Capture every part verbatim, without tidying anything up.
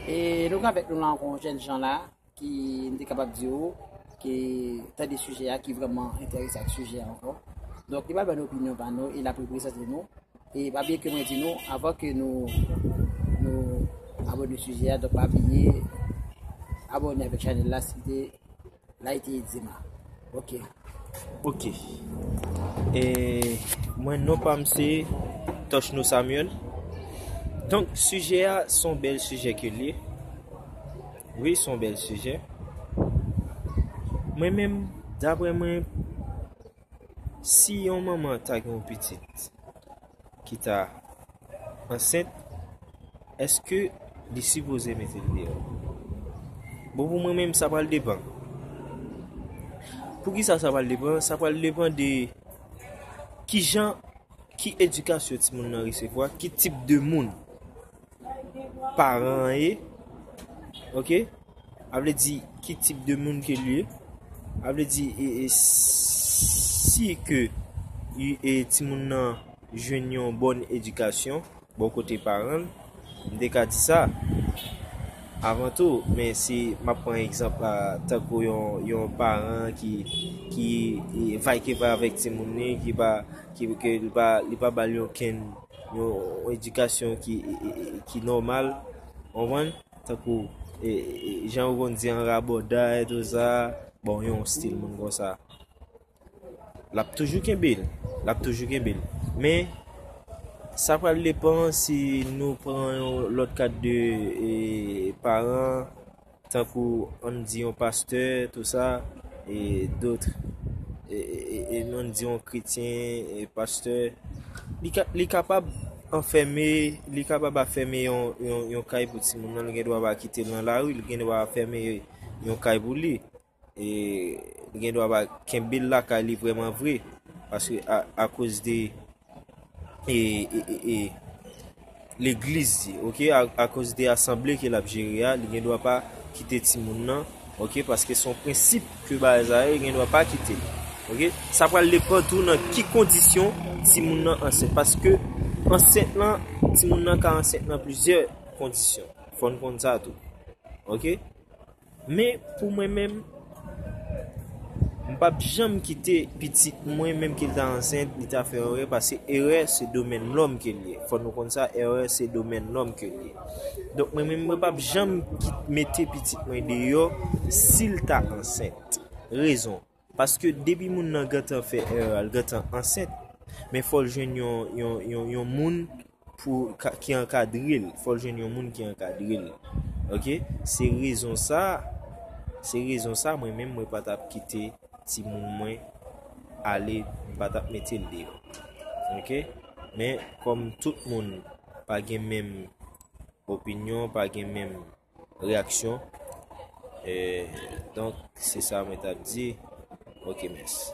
E nou gen avèk nou la ankò yon jèn jan la ki m te kapab di w ki tande sijè a, ki vrèman enterese ak sijè a ankò. Donk li pral ban nou opinyon pa nou e l ap reprezante nou. E pa bliye ke mwen di nou, avan ke nou nou abòne sijè a, donk pa bliye abòne avèk chanèl la si te la ete Edzema. Ok. Ok. E mwen, non pa m se Tochno Samuel. Donk sijè a se yon bèl sijè ke l ye. Wi, se yon bèl sijè. Mwen menm, daprè mwen, si yon manman ta gen yon pitit ki ta ansent, èske li sipoze mete l deyò? Bon, pou mwen menm, sa pral depann. Poukisa sa pral depann? Sa pral depann de kijan, ki edikasyon timoun nan resevwa, ki tip de moun paran an ye. Ok? A vle di ki tip de moun ke l ye. A vle di e, e, si ke e, timoun nan jwenn yon bòn edikasyon bò kote paran l, m te ka di sa avan tou, men si m ap pran egzanp la, tankou yon, yon paran ki, ki e, vay ke vay avèk timoun li, ki pa, ki, ke li pa, li pa ba l yon kenn, yon edikasyon ki, e, e, e, ki nòmal, konprann? Tankou e, e, jan yo konn di an rabòday, tou sa, bon, yon stil moun konsa. L ap toujou kenbe l. L ap toujou kenbe l. Men, sa pral depann si nou pran yon lòt kat de e, paran, tankou ann di yon pastè, tou sa, e dot, e, e, e, ann di yon kretyen, e pastè, li, ka, li kapab anfème, li kapab ap fème yon, yon, yon kay pou timoun nan, li gen dwa pa kite l nan lari, li gen dwa ap fème yon kay pou li. E li gen dwa pa kenbe l lakay li vrèman vre, paske a, akoz de e, e, e, e, legliz, ok, a, akoz de asanble ke l ap jere a, li gen dwa pa kite timoun nan, ok, paske se yon prensip ke bagay sa yo, li gen dwa pa kite l, ok. Sa pral depann tou nan ki kondisyon timoun nan ansent, paske ansent lan, timoun nan ka ansent nan plizyè kondisyon. Fò n konn sa tou, ok. Men pou mwen menm, m p ap janm kite pitit mwen, menm ke l ta ansent, li ta fè erè, paske erè se domèn lòm ke l ye. Fò nou konn sa, erè se domèn lòm ke l ye. Donk mwen menm, mwen p ap janm kit, mete pitit mwen deyò si l ta ansent. Rezon, paske depi moun nan gentan fè erè a, l gentan ansent, men fò l jwenn yon, yon, yon, yon moun pou, ka, ki ankadre l. Fò l jwenn yon moun ki ankadre l. Ok? Se rezon sa, se rezon sa, mwen menm, mwen pa t ap kite timoun mwen ale, m pa t ap mete l deyò. Ok? Men, kòm tout moun pa gen menm opinyon, pa gen menm reyaksyon, e, donk, se sa mwen t ap di. Ok, mèsi.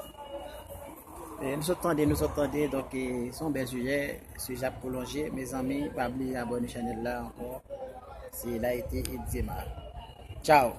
E, nou sot tande, nou sot tande, donk e, se yon bèl sijè, sijè ap pwolonje. Mezanmi, pa bliye abòne chanèl la ankò. Se la ete Edzema. Tchao.